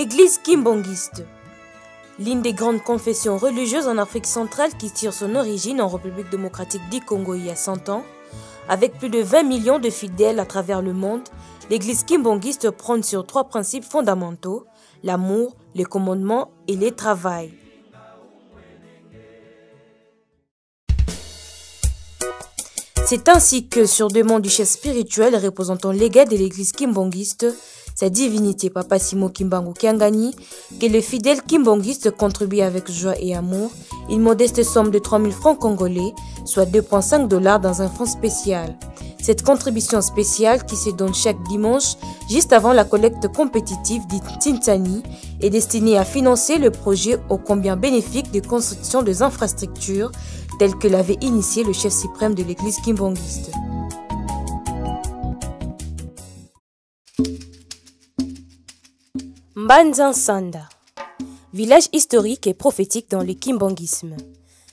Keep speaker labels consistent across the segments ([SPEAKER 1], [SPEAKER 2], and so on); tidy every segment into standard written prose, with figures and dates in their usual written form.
[SPEAKER 1] L'église kimbonguiste, l'une des grandes confessions religieuses en Afrique centrale qui tire son origine en République démocratique du Congo il y a 100 ans, avec plus de 20 millions de fidèles à travers le monde, l'église kimbonguiste prône sur trois principes fondamentaux, l'amour, les commandements et les travail. C'est ainsi que, sur demande du chef spirituel représentant légal de l'église kimbonguiste, sa divinité Papa Simo Kimbangu Kiangani, que le fidèle kimbonguiste contribue avec joie et amour une modeste somme de 3000 francs congolais, soit 2,5 dollars dans un fonds spécial. Cette contribution spéciale qui se donne chaque dimanche, juste avant la collecte compétitive dite Tintani, est destinée à financer le projet ô combien bénéfique de construction des infrastructures tel que l'avait initié le chef suprême de l'église kimbonguiste. Mbanza Sanda, village historique et prophétique dans le kimbonguisme.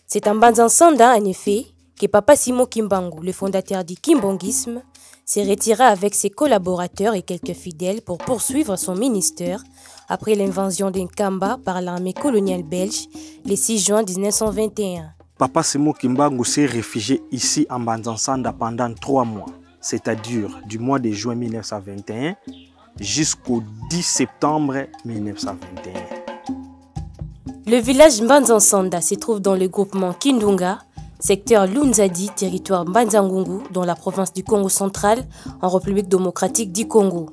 [SPEAKER 1] C'est en Mbanza Sanda, en effet, que Papa Simon Kimbangu, le fondateur du kimbonguisme, s'est retiré avec ses collaborateurs et quelques fidèles pour poursuivre son ministère après l'invasion d'Nkamba par l'armée coloniale belge le 6 juin 1921.
[SPEAKER 2] Papa Simon Kimbangu s'est réfugié ici en Mbanza pendant trois mois, c'est-à-dire du mois de juin 1921 jusqu'au 10 septembre 1921.
[SPEAKER 1] Le village Mbanzansanda se trouve dans le groupement Kindunga, secteur Lunzadi, territoire Mbanzangungu, dans la province du Congo central, en République démocratique du Congo.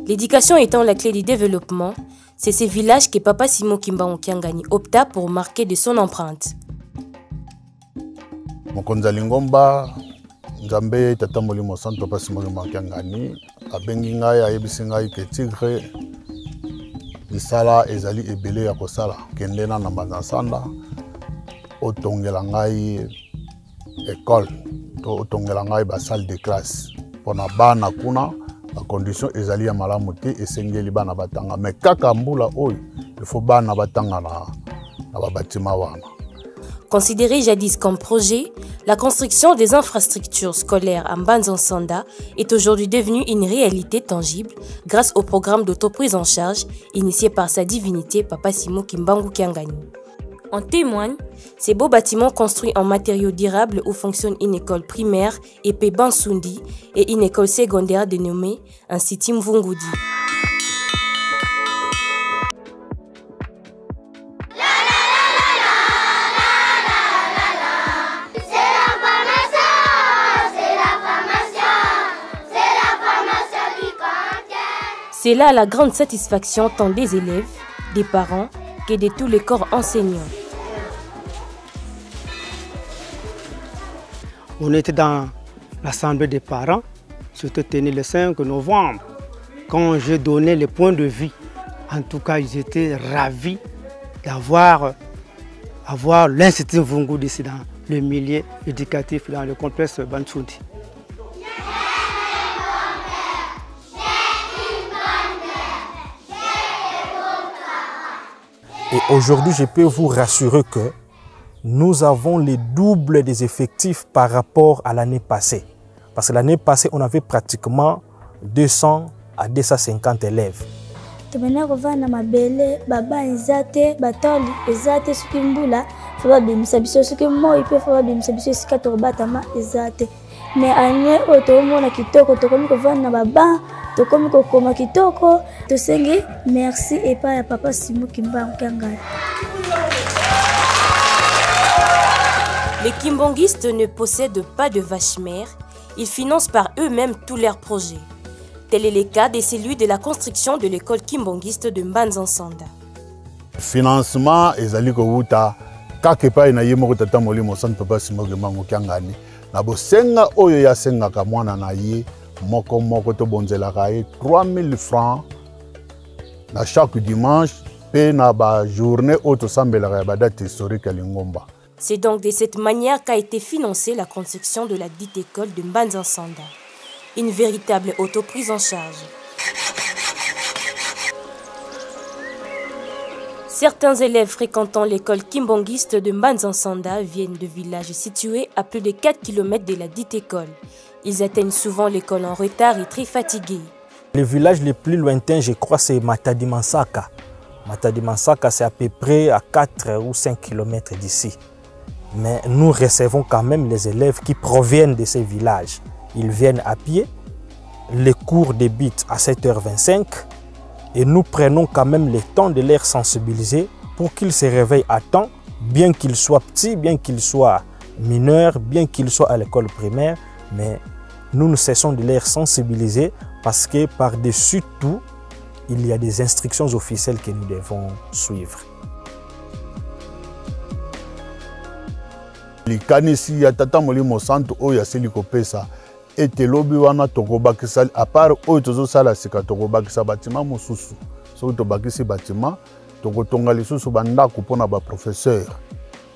[SPEAKER 1] L'éducation étant la clé du développement, c'est ce village que Papa Simon Kimbangu Kiangani opta pour marquer de son empreinte.
[SPEAKER 3] Mokonzi ya lingomba Nzambe Tata Molimo Santo Papa Simon Kimbangu Kiangani abengi ngai ayebisi ngai ke Tigre misala ezali ebele ya kosala kende na na Mbanza Nsanda otongela ngai école to otongela ngai ba salle de classe mpona bana kuna bacondition ezali ya malamu te esengeli bana batanga me kaka mbula oyo il faut bana batanga na, na babatima wana.
[SPEAKER 1] Considéré jadis comme projet, la construction des infrastructures scolaires à Mbanza-Nsanda est aujourd'hui devenue une réalité tangible grâce au programme d'autoprise en charge initié par sa divinité Papa Simon Kimbangu Kiangani. En témoignent ces beaux bâtiments construits en matériaux durables où fonctionne une école primaire Epé Bansundi et une école secondaire dénommée Institut Mvungudi. C'est là la grande satisfaction tant des élèves, des parents que de tous les corps enseignants.
[SPEAKER 4] On était dans l'assemblée des parents, c'était tenu le 5 novembre, quand j'ai donné les points de vue. En tout cas, ils étaient ravis d'avoir avoir l'Institut Mvungu ici dans le milieu éducatif, dans le complexe Bansundi.
[SPEAKER 2] Et aujourd'hui, je peux vous rassurer que nous avons le double des effectifs par rapport à l'année passée. Parce que l'année passée, on avait pratiquement 200 à 250 élèves.
[SPEAKER 5] Tobanda kovanda na mabele baba eza te batoli eza te soki mbula fo babimisa biso soki moi mpe fo babimisa biso esika tokobatama eza te me ane oyo tokomona kitoko tokomi kovanda na baba tokomi kokoma kitoko tosengi merci epai ya papa Simo Kimbangu Kiangani.
[SPEAKER 1] Les Kimbanguistes ne possèdent pas de vache mère, ils financent par eux-mêmes tous leurs projets. Tel est le cas de celui de la construction de l'école kimbanguiste de Mbanza-Nsanda.
[SPEAKER 3] Financement ezali kowuta kaka epai na ye moko tata molimo santu papa Simon Kimbangu Kiangani na bosenga oyo ye asengaka mwana na ye moko moko tobonzelaka ye 3000 francs na chaque dimanche mpe na bajournée oyo tosambelaka ya badate historique ya lingomba.
[SPEAKER 1] C'est donc de cette manière qu'a été financée la construction de la dite école de Mbanza-Nsanda. Une véritable auto-prise en charge. Certains élèves fréquentant l'école kimbanguiste de Mbanza-Nsanda viennent de villages situés à plus de 4 km de la dite école. Ils atteignent souvent l'école en retard et très fatigués.
[SPEAKER 2] Le village le plus lointain, je crois, c'est Matadi Mansaka. Matadi Mansaka, c'est à peu près à 4 ou 5 km d'ici. Mais nous recevons quand même les élèves qui proviennent de ces villages. Ils viennent à pied. Les cours débutent à 7h25 et nous prenons quand même le temps de les sensibiliser pour qu'ils se réveillent à temps, bien qu'ils soient petits, bien qu'ils soient mineurs, bien qu'ils soient à l'école primaire. Mais nous ne cessons de les sensibiliser parce que par-dessus tout, il y a des instructions officielles que nous devons suivre.
[SPEAKER 3] Likanisi ya Tata Molimo Santu oyo asili kopesa ete lobi wana tokobakisa, à part oyo tozosala sika, tokobakisa batima mosusu. Soki tobakisi batima, tokotonga lisusu bandako mpona baprofesseur,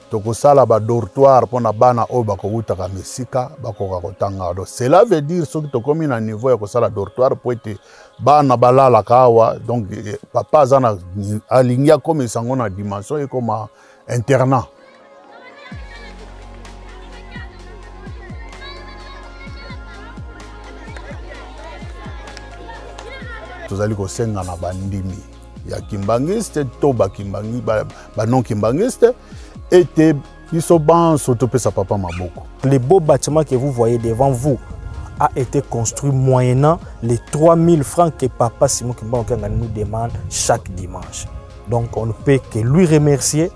[SPEAKER 3] tokosala badortoir mpona bana oyo bakowutaka mesika bakoka kotanga. Donc cela veut dire soki tokomi na niveau ya kosala dortoir po ete bana balalaka awa, donc papa aza na alingi akomisa yango na dimension ekoma internat. Tozali kosenga na bandimi ya kimbangiste to bakimbangi, ba, ba non kimbangiste ete biso banso topesa papa maboko.
[SPEAKER 2] Le beau bâtiment que vous voyez devant vous a été construit moyennant les 3000 francs que papa Simon Kimbangu Kiangani nous demande chaque dimanche. Donc on ne peut que lui remercier,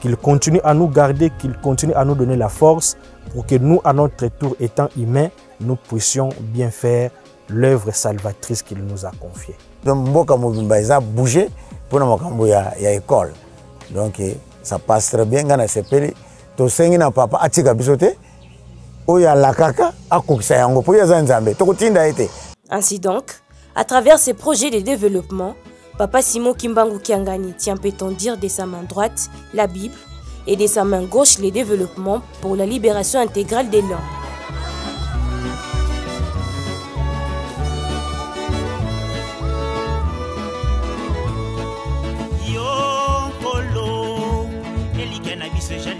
[SPEAKER 2] qu'il continue à nous garder, qu'il continue à nous donner la force pour que nous, à notre tour, étant humains, nous puissions bien faire l'œuvre salvatrice qu'il nous a confiée.
[SPEAKER 6] Donc mboka mobimba eza bouger pour na makambo ya école. Donc ça passe très bien, nga na sepeli. Tosengi na papa atika biso te, oyo alakaka akokisa yango po ye aza Nzambe, tokotinda ye te.
[SPEAKER 1] Ainsi donc, à travers ses projets de développement, Papa Simon Kimbangu Kiangani tient, peut-on dire, de sa main droite la Bible et de sa main gauche les développements pour la libération intégrale de l'homme.
[SPEAKER 7] Yo, Nkolo, elikya na biso eza